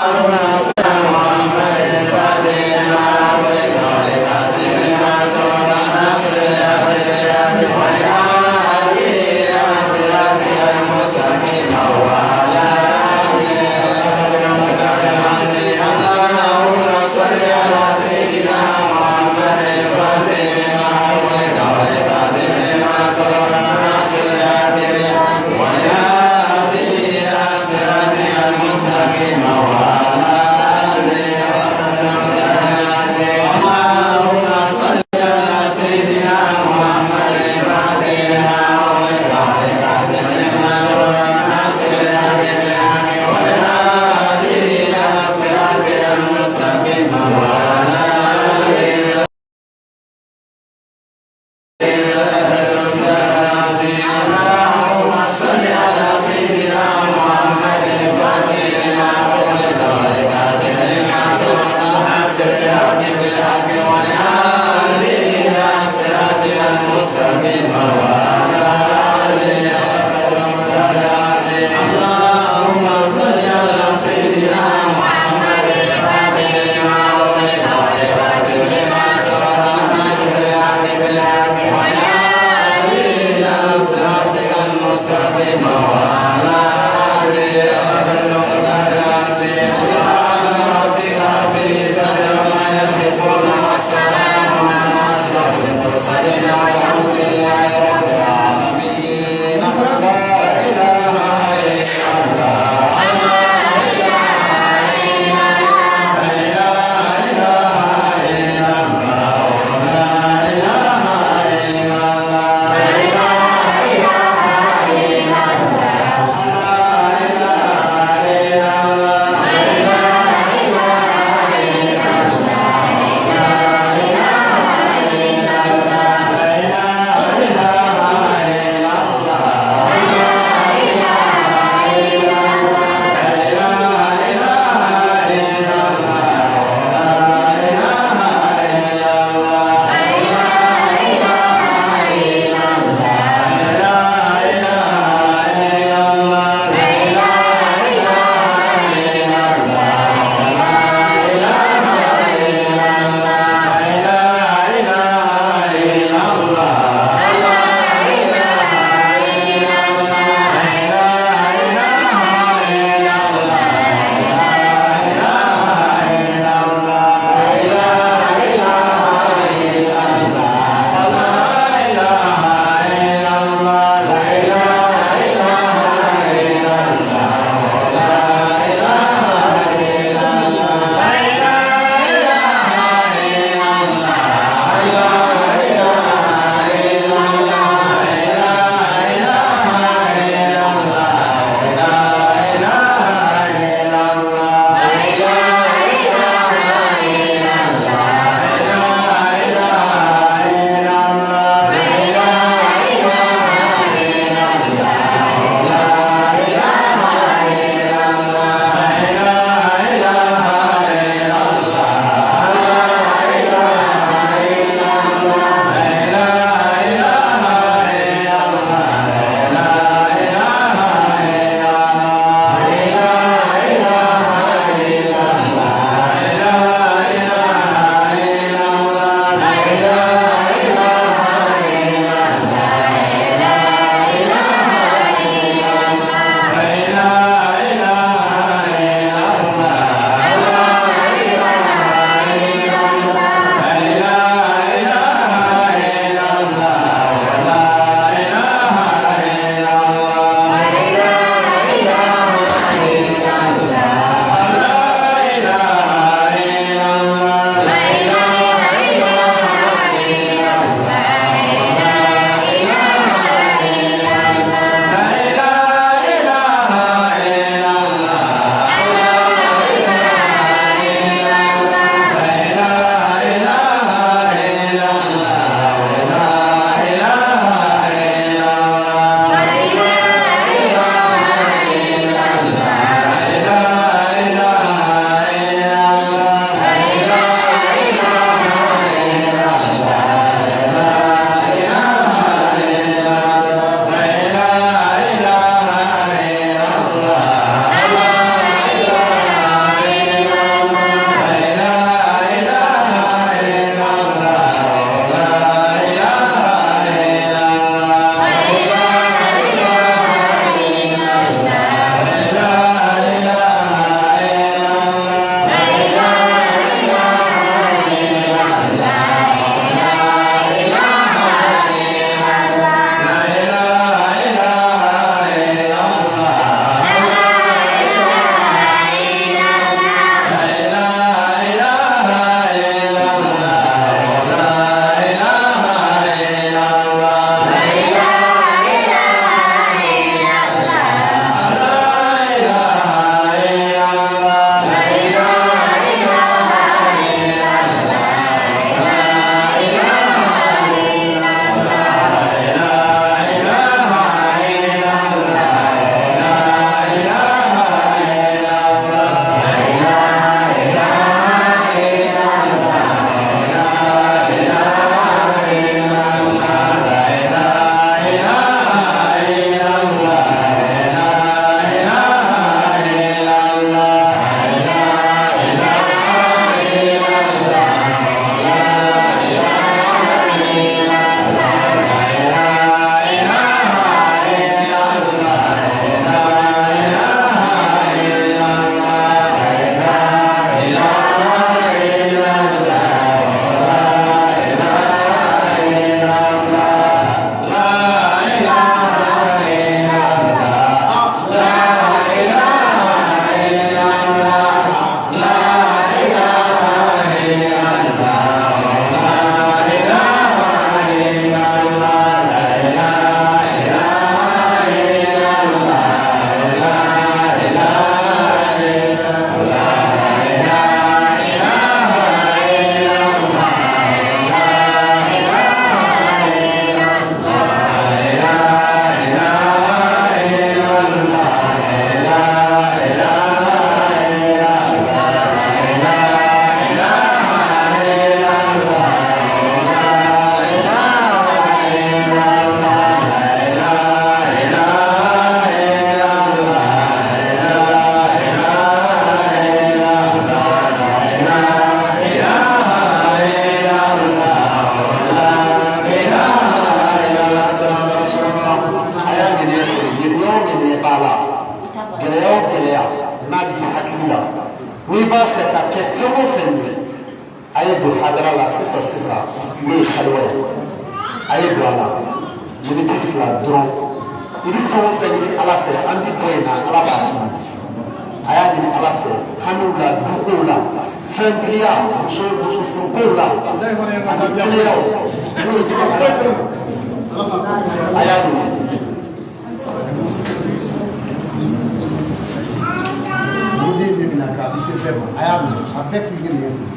La Gɛlɛya o gɛlɛya n'a b'i hakili la, n'i b'a fɛ ka kɛ fɛn o fɛn ye, a ye don hadara la sisan sisan, n'o ye haliwa ye. A ye don a la miniti 2 dɔrɔn. I bɛ fɛn o fɛn ɲini Ala fɛ, an ti bɔ yen na, Ala b'a k'i ye. A y'a ɲini Ala fɛ hamiw la, dukow la, fɛntigiya, muso muso furukow la, ani kɛnɛyaw, n'o ye ɲini Ala fɛ, a y'a ɲini. Muruden min bɛna kɛ, a bɛ se bɛɛ ma. A y'a minɛ, a bɛɛ k'i ɲini sigi.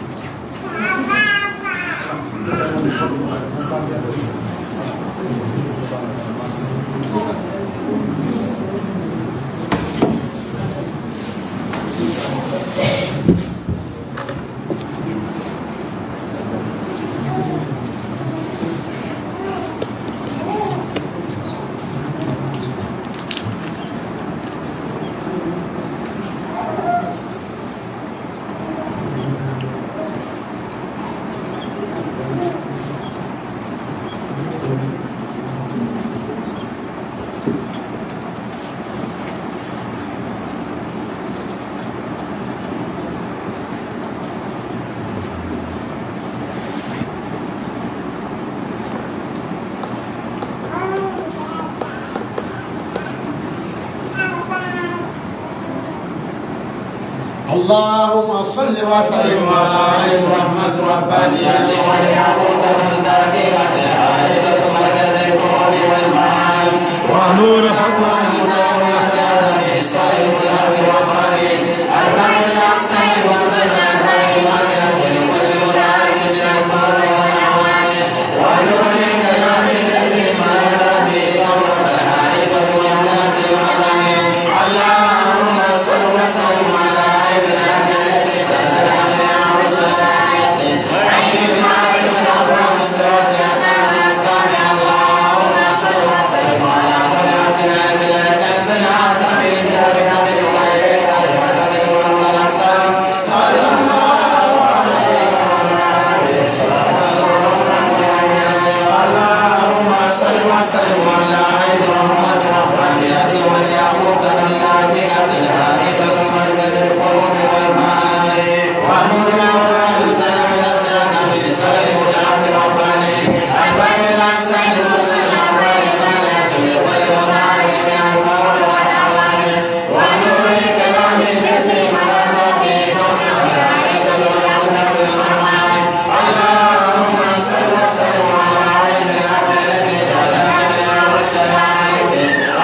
اللهم صل وسلم على رحمة ربانية والياقوتة الكاملة العائدة مركز الفؤاد والمال ونور حق صاحب الأرض والقليل البر العسل وزن الولاية لكل مراد من القول والأعوان ونور الكلام الذي ما به قولك العائدة والنات والقليل. اللهم صل وسلم على عين العبد التي تنزل عليها رسل عين المعرفة الأبواب الصراط أتانا أسكان. اللهم صل وسلم على طلعة العبد الكنز العظيم صلى الله عليه وعلى اللهم صل وسلم على عين رحمة ربانية والياقوتة النادئة الهائتة مركز الفروض والماء ونور الأرواح الكاملة النبي صليب العبد رباني البر العسل وزن العبادة لكل مراد من القول والأعوان ونور الكلام الذي ما به كونك العائدة والعودة الأرمان. اللهم صل وسلم على عين العبد التي تعلم عليها والشرائع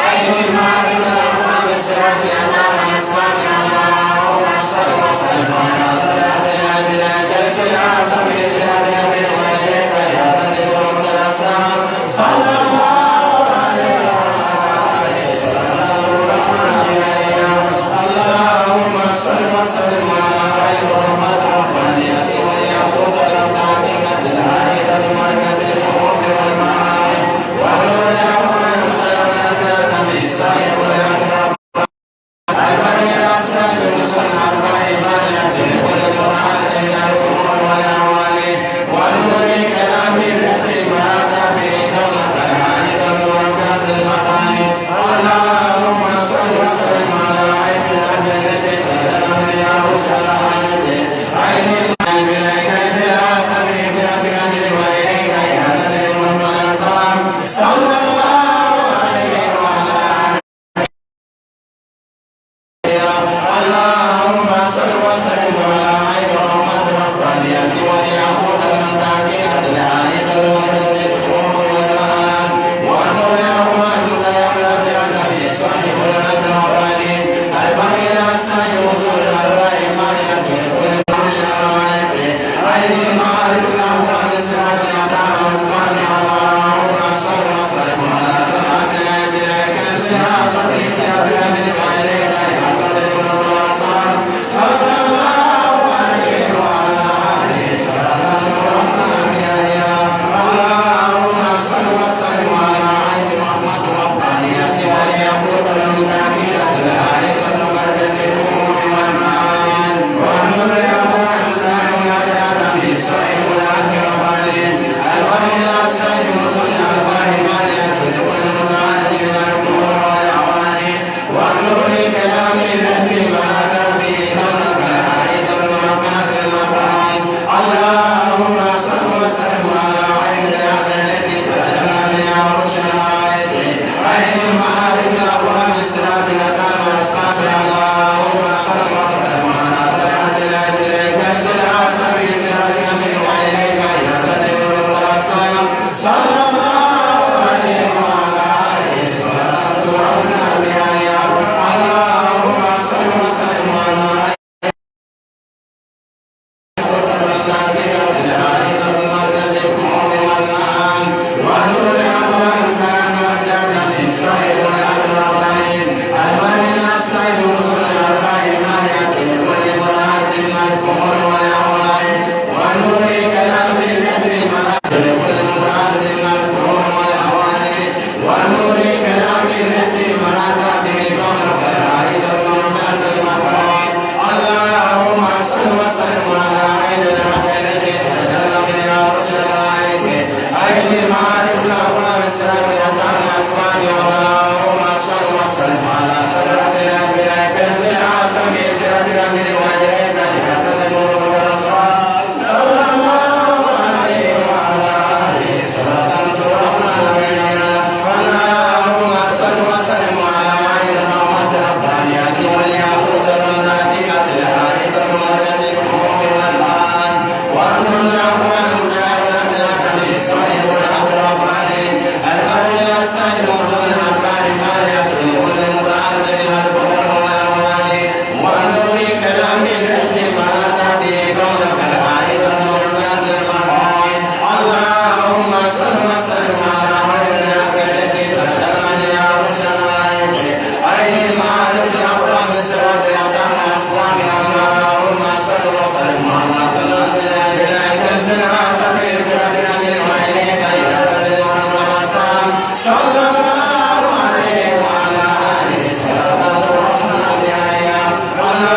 عين المعرفة الأبواب الصراط أتانا أسكان. اللهم صل وسلم على طلعة العدل الكنز الأعظم في وإليك يا بدر الأسلام. صلى الله عليه وآله صلاة الرحمن. اللهم صل وسلم على خير رحمة ربانية والياقوت الكاملة العائدة مركز الفروض والماء ونور الأرواح الكاملة النبي صاحب الأرض البر العسل وزن العبادة لكل مراد من الطول والأعوان ونور الكلام الذي ما أتى به كونك صلى الله عليه وعلى آله صلاة ربنا بها.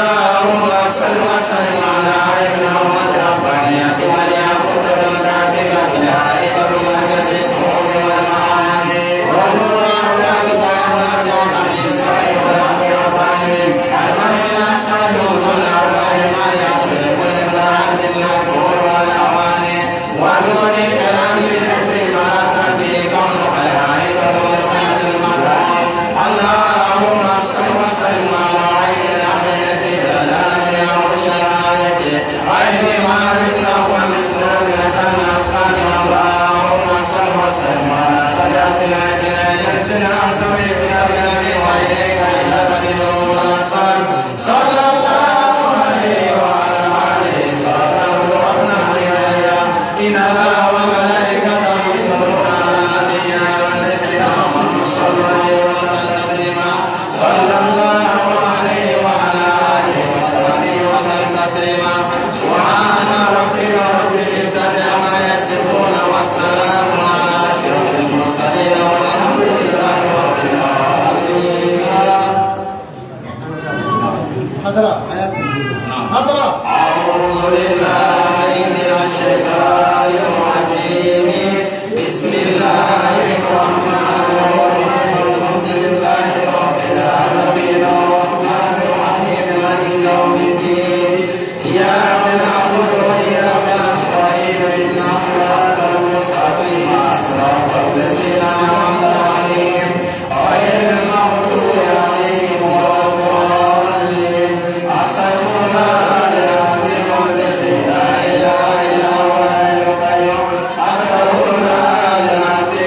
اللهم صل وسلم على أعوذ بالله من الشيطان الرجيم. بسم الله الرحمن الرحيم. الحمد لله رب العالمين الرحمن الرحيم مالك يوم الدين. إياك نعبد وإياك نستعين اهدنا الصراط المستقيم صراط الذين أنعمت عليهم غير المغضوب عليهم ولا الضالين. أستغفر الله العظيم الذي لا إله إلا هو الحي القيوم. أستغفر الله العظيم.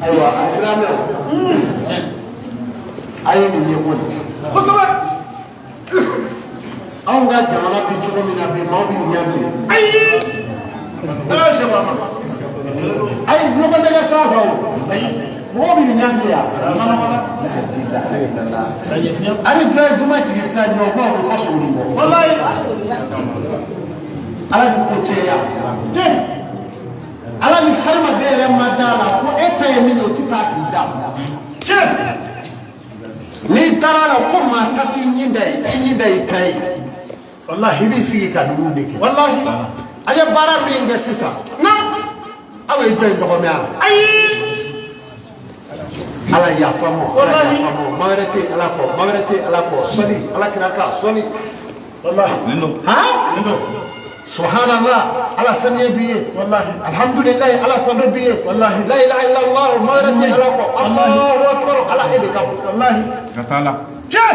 Ayiwa alisilamɛw a ye nin ye koyi kosɛbɛ anw ka jamana bi cogo min na bi maaw bi ɲɛ bi ayi ayi ɲɔgɔn nɛgɛ t'a kan o mɔgɔw bi nin ɲɛ bi yan ani jɔ ye juma jigin sisan ɲɔ kuma bɛ fɔ sogo bɔ walayi ala ni ko cɛya ala ni hadamaden yɛrɛ ma da la ko e ta ye min ye o ti taa k'i da n'i taara la ko maa ta t'i ɲin da ye i ɲin da i ta ye walahi i b'i sigi ka ninnu de kɛ walahi a ye baara min kɛ sisan Aw ye jɔn ye dɔgɔmɛ a la? Ayi. Ala yafa ma, Ala yafa ma, ma wɛrɛ tɛ Ala kɔ, ma wɛrɛ tɛ Ala kɔ. Sɔli Ala kira kan sɔli. Wallahi. Han, subhanallah, Ala saniya b'i ye. Wallahi. Alhamdulilayi, Ala tando b'i ye. Wallahi. La ilaha illallah, ma wɛrɛ tɛ Ala kɔ. Allahu akbar, Ala e de ka bon. Wallahi. Siga t'a la. Tiɲɛ.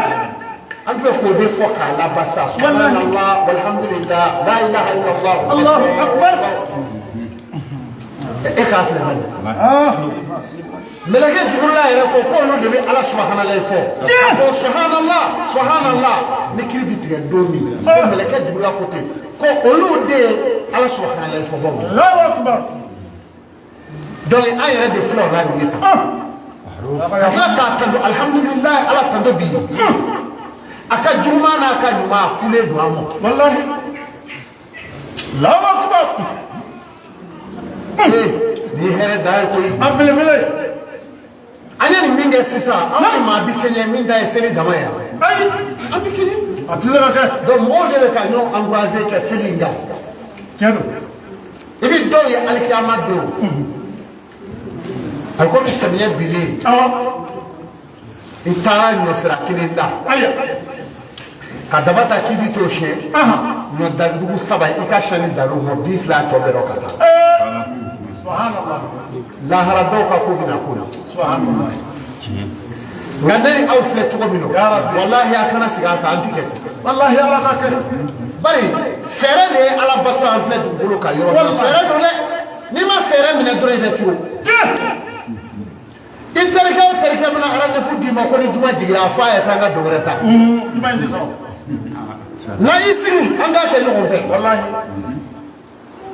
An tun bɛ k'o de fɔ k'a laban sa. Subhanallah, walhamdulillah, la ilaha illallah, Allahu akbar. E k'a filɛ mani. Mɛlɛkɛ Jibirila yɛrɛ ko k'olu de bɛ Ala subhanallah fɔ. A ko subhanallah, subhanallah, ni kiri bi tigɛ don min, ko mɛlɛkɛ Jibirila ko ten ko olu de ye Ala subhanallah fɔ baw. Allahu akbar. Donc an yɛrɛ de filɛ o la nin ye tan. Ka tila k'a tanto, alhamdulilayi, Ala tanto b'i ye. A ka juguman n'a ka ɲuman, a kulen don an ma. Wallahi. Allahu akbar. Ee, nin ye hɛrɛ dan ye koyi. A belebele. An ye nin min kɛ sisan, an ni maa bi kɛɲɛ min ta ye seli jama ye. Ayi. An tɛ kɛɲɛ. A tɛ se ka kɛ. Donc mɔgɔw de bɛ ka ɲɔgɔn encourager ka seli in kan. Tiɲɛ don. I bɛ dɔw ye alikiyama don, a komi samiyɛ bilen. Awɔ. I taara ɲɔsira kelen da Ayiwa. ka daba ta k'i bɛ t'o siyɛn, ɲɔ dandugu saba, i ka siyɛnni dar'o ma, bin fila tɔ bɛɛ rɔ ka taa. Subhanallah. Lahara dɔw ka ko bɛna ko la. Subhanallah. Nka ne ni aw filɛ cogo min na, Ya Rabbi. walahi, a kana segin a kan, an ti kɛ ten. Wallahi, Ala ka kɛ. Bari fɛɛrɛ de ye Ala bato. An filɛ dugukolo kan yɔrɔ min na, fɛɛrɛ don dɛ. N'i ma fɛɛrɛ minɛ dɔrɔn, i bɛ turu. I terikɛ o terikɛ bɛna ala nefu d'i ma ko ni juma jiginna, a fɔ a ye k'an ka don wɛrɛ ta. Juma in tɛ sɔrɔ. Na i sigi, an k'a kɛ ɲɔgɔn fɛ. Wallahi.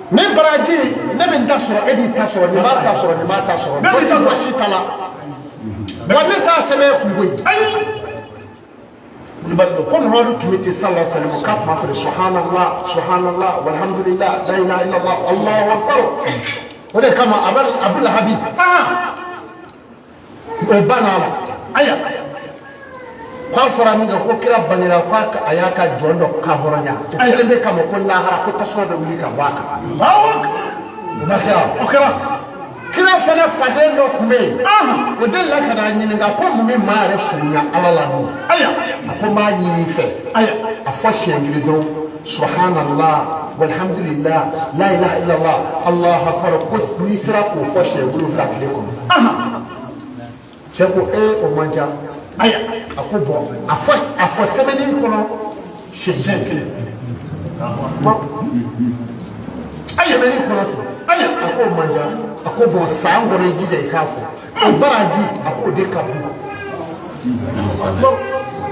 Ni baraji, ne bɛ n ta sɔrɔ, e b'i ta sɔrɔ, nin b'a ta sɔrɔ, nin b'a ta sɔrɔ. Bɛɛ b'i ta dɔ ti sɔrɔ. bɔ si ta la wa, ne t'a sɛbɛn kungo ye. Ayi. Wulibali don. Ko Muhamadu tun bɛ ten, sallallahu alaihi wasallam, k'a tun b'a fɔ de: subhanallah, subhanallah, walhamdulillah, la ilaha illallah, allahu akbar. O de kama Abu Lahabi o banna a la. Ayiwa. K'a fɔra min kɛ ko kira bangera, ko a y'a ka jɔn dɔ kan hɔrɔnya, o kelen bɛ kama ko lahara ko tasuma bɛ wuli ka bɔ a kan. Allahu akbar. O ma kɛ wa? O kɛra. Kira fana faden dɔ tun bɛ yen, o delila ka na ɲininka ko mun bɛ maa yɛrɛ surunya Ala la n'o. Ayiwa. A ko n b'a ɲini i fɛ, Ayiwa. a fɔ siɲɛ kelen dɔrɔn: subhanallah, walhamdulillah, la ilaha illallah, allahu akbar. Ko n'i sera k'o fɔ siɲɛ 7 tile kɔnɔ. Cɛ ko ee, o man ca. Ayiwa. A ko bɔn, a fɔ semaine kɔnɔ siɲɛ kelen. Bon, semaine kɔnɔ ten. Ayiwa. A ko o man ca. A ko bɔn, san kɔnɔ, i jija i k'a fɔ, o baraji, a k'o de ka bon.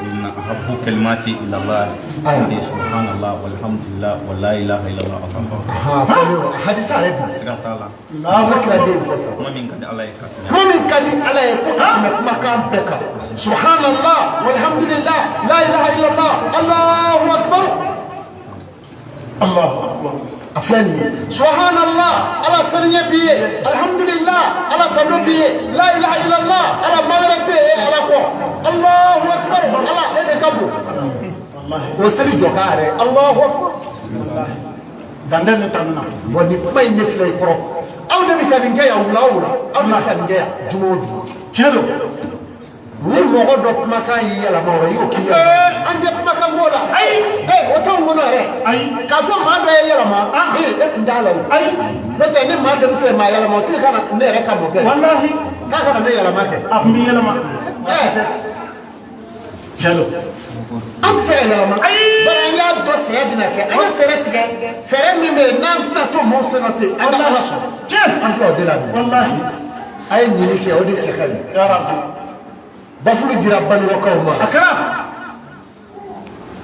إن أحب كلماتي إلى الله آه. سبحان الله والحمد لله ولا إله إلا الله الله أكبر. Ha, fɔlen o hadisa yɛrɛ bi. Siga t'a la. Ala kira den fɔ sa. Kuma min ka di Ala ye ka tɛmɛ. Kuma min ka di Ala ye ko ka tɛmɛ kumakan bɛɛ kan: subhanallah, walhamdulillah, la ilaha illallah, allahu akbar. Allahu akbar. A filɛ nin ye: subhanallah, Ala saniya b'i ye, alhamdulillah, Ala tando b'i ye, la ilaha illallah, Ala ma wɛrɛ tɛ e Ala kɔ, allahu akbar, Ala e de ka bon. Wallahi. O seli jɔ k'a yɛrɛ, allahu akbar. Wallahi. Dantɛ ne tanu na. Wa nin kuma in ne filɛ i kɔrɔ, aw de bɛ ka nin kɛ yan wula o wula, aw de bɛ ka nin kɛ yan juma o juma. Tiɲɛ don. Ni mɔgɔ dɔ kumakan y'i yɛlɛma o rɔ, i y'o k'i yɛlɛma. An tɛ kumakan ko la. Ayi. Ee, o t'anw kɔnɔ yɛrɛ. Ayi. K'a fɔ maa dɔ ye yɛlɛma, ee, e tun t'a la o. Ayi. N'o tɛ, ni maa denmisɛn ye maa yɛlɛma, o tigi kana ne yɛrɛ ka mɔ kɛ. Wallahi. K'a kana ne yɛlɛma kɛ. A kun b'i yɛlɛma. Ɛɛ. Tiɲɛ don. An tɛ se ka yɛlɛma. Ayi. Bari an y'a dɔn saya bɛna kɛ, an ye fɛɛrɛ tigɛ, fɛɛrɛ min bɛ yen n'an tɛna to maaw sen na ten, an ka Ala sɔn. Tiɲɛ. An filɛ o de la bi. Wallahi. A ye ɲini kɛ, o de cɛ ka ɲi. Ya Rabbi. Bafulu jira Banikɔkaw ma. A kɛra.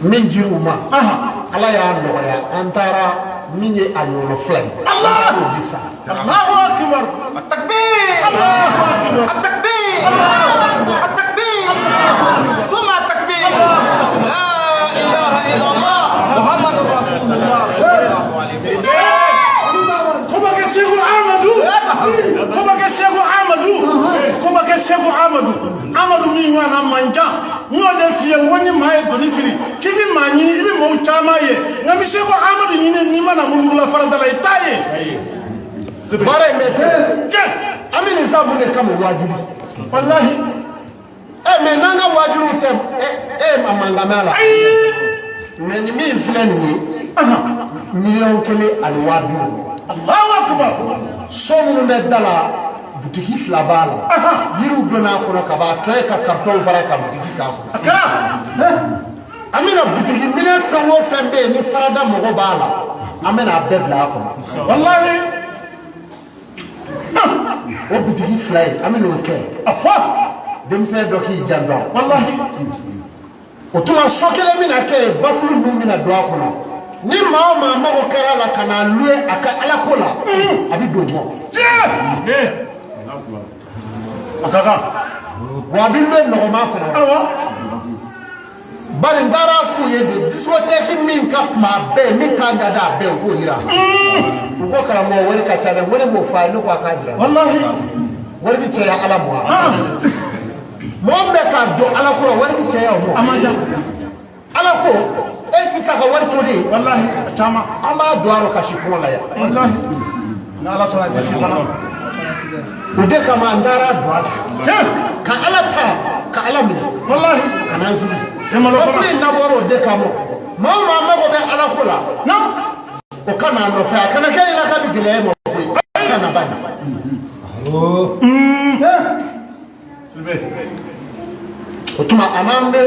Min jir'u ma, Ahan. Ala y'a nɔgɔya, an taara min ye a ɲɔgɔnna fila ye. Allah! An t'o di sa. Allahu akbar. التكبير. Allahu akbar. التكبير، التكبير، ثم التكبير. لا إله إلا الله، محمد رسول الله صلى الله عليه وسلم. Ko ma kɛ Seku Amadu. Ko ma kɛ Seku Amadu. Ko ma kɛ Seku Amadu. Amadu min ɲɔgɔnna man ca. N y'o de f'i ye, n ko ni maa ye doni siri k'i bɛ maa ɲini, i bɛ maaw caman ye, nka n bɛ Seku Amadu ɲini, n'i ma na Mutugula farada la, i t'a ye. Baara in bɛ ten. An bɛ nin san mun de kama waajuli? Walahi. Ɛ mɛ n'an ka waajuliw tɛ, e ma mankan mɛn a la. Mɛ nin min filɛ nin ye, 1,2 miliyɔn. Allahu akbar. So minnu bɛ da la, butiki fila b'a la, yiriw donna a kɔnɔ ka ban, a tɔ ye ka karitɔnw fara ka butiki k'a kɔnɔ. A kɛra. An bɛna butiki minɛn fɛn o fɛn bɛ yen ni farada mɔgɔ b'a la, an bɛna a bɛɛ bila a kɔnɔ. Walahi. O butiki fila in, an bɛna o kɛ. Denmisɛn dɔ k'i janto a la. Walahi. O tuma so kelen bɛna kɛ yen, bafulu ninnu bɛna don a kɔnɔ. Ni maa o maa mago kɛra a la ka na louer a ka alako la, a bɛ don mɔ. Tiɲɛ. A ka kan. Wa a bɛ louer nɔgɔma fana na. Awɔ. Bari n taara f'u ye de, discothèque min ka kuma a bɛɛ ye, min kan ka d'a bɛɛ ye, u k'o yira. U ko karamɔgɔ, wari ka ca dɛ, wari m'o fɔ a ye, ne ko a k'a jira. Walahi. Wari bɛ caya ala ma wa? Mɔgɔ min bɛ k'a don ala ko la, wari bɛ caya o ma. A man ca. Ala ko e tɛ se ka wari to de. Walahi, a caman. An b'a don a rɔ ka si kɔngɔ la yan. Walahi. Ni Ala sɔnna, a tɛ si fana. O de kama an taara don a la. Tiɲɛ. Ka ala ta, ka ala minɛ. Walahi. Ka n'an sigi. Jamana kɔnɔ. Bafili in dabɔra o de kama. Maa o maa mago bɛ ala ko la. Naam. O ka n'a nɔfɛ, a kana kɛ ɲɛna k'a bɛ gɛlɛya e ma koyi. A kana bani. Sidibe. O tuma a n'an bɛ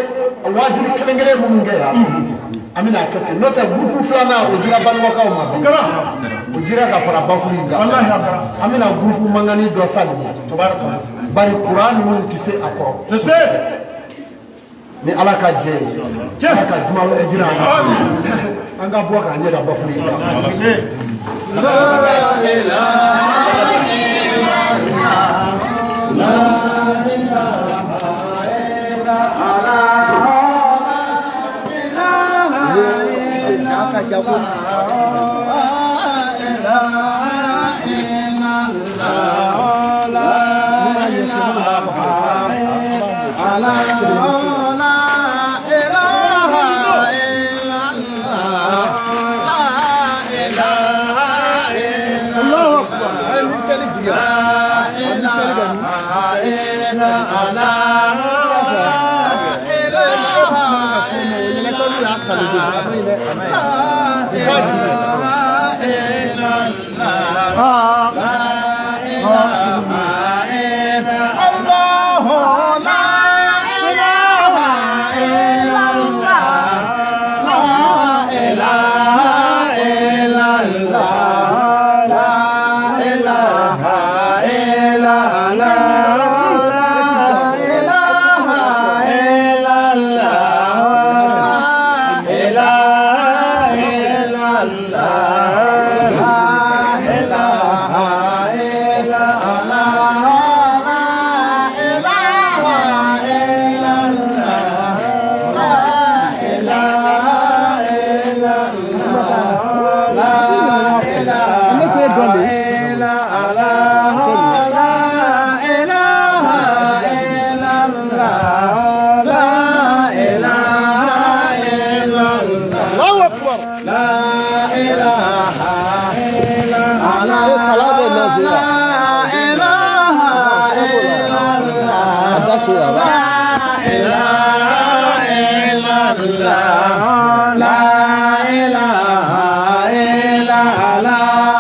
waajuli kelen kelen minnu kɛ yan, an bɛna a kɛ ten, n'o tɛ gurupu filanan o jira Banikɔkaw ma bi. Kɛra. O jira ka fara bafulu in kan. Walahi, a kɛra. An bɛna gurupu mankanni dɔ sa nin ye. Tabarakala. Bari kuran ninnu tɛ se a kɔrɔ. Tɛ se. Ni ala ka jɛ ye, ala ka juma wɛrɛ jira an na, an ka bɔ k'an ɲɛ da bafulu in kan.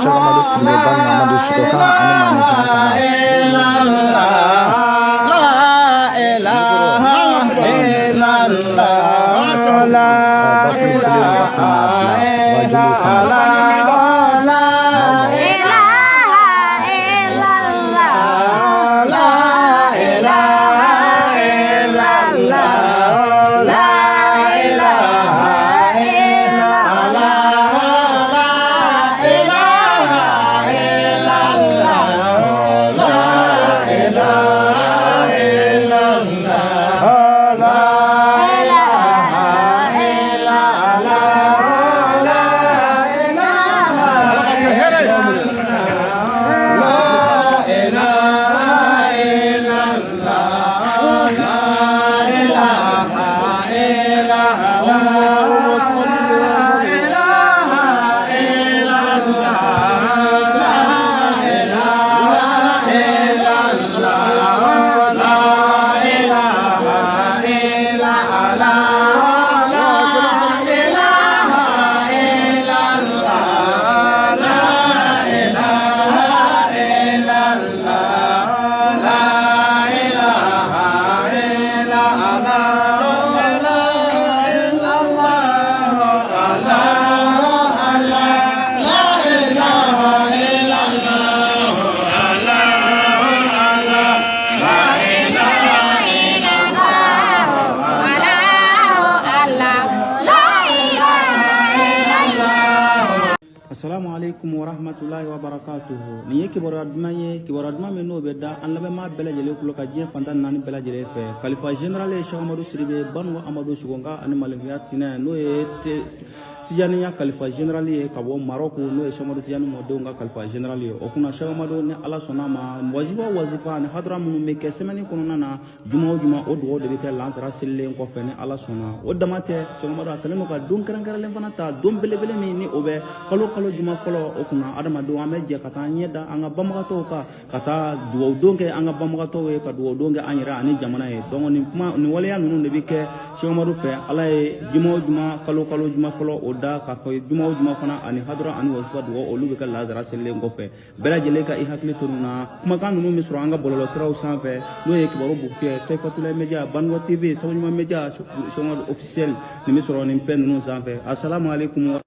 Cheikh Amadou Sidibé Bani Amadou Sikokan ani Maninfɛn kana. Ka bafulu kelen basigi n'a bila wajuliw kama. alaikum wa rahmatulahi wa barakatuhu. Nin ye kibaruya duman ye, kibaruya duman min n'o bɛ da an lamɛnmaa bɛɛ lajɛlen kulo ka diɲɛ fantan naani bɛɛ lajɛlen fɛ. Kalifa général ye Cheikh Amadu Sidibe Banuwa Amadu Sugonka ani Malenfiya Tinɛ, n'o ye Tijaniya kalifa général ye ka bɔ Maroc, n'o ye Cheikh Amadu Tijani mɔdenw ka kalifa général ye. O kunna Cheikh Amadu, ni Ala sɔnna ma, wazifa wazifa ani hadara minnu bɛ kɛ semaine kɔnɔna na, juma o juma, o dugawu de bɛ kɛ lansara selilen kɔfɛ ni Ala sɔnna. O dama tɛ, Cheikh Amadu a kɛlen don ka don kɛrɛnkɛrɛnlen fana ta, don belebele min ni o bɛ kalo kalo juma fɔlɔ. O kunna adamadenw an bɛ jɛ ka taa ɲɛ da an ka banbagatɔw kan, ka taa dugawu don kɛ an ka banbagatɔw ye, ka dugawu don kɛ an yɛrɛ ani jamana ye. Donc nin kuma nin waleya ninnu de bɛ kɛ Cheikh Amadu fɛ. Ala ye juma o juma, kalo kalo juma fɔlɔ o da k'a fɔ juma o juma fana ani hadara ani wasifa dugawu, olu bɛ kɛ lazara selilen kɔfɛ. Bɛɛ lajɛlen ka i hakili to nin na. Kumakan ninnu bɛ sɔrɔ an ka bɔlɔlɔsiraw sanfɛ, n'o ye Kibaru Bugufiyɛ, Tɛfatulayi Media, Banuwa TV, Sabuɲuman Media, Cheikh Amadu officiel. Nin bɛ sɔrɔ nin fɛn ninnu sanfɛ. Asalamu aleykum.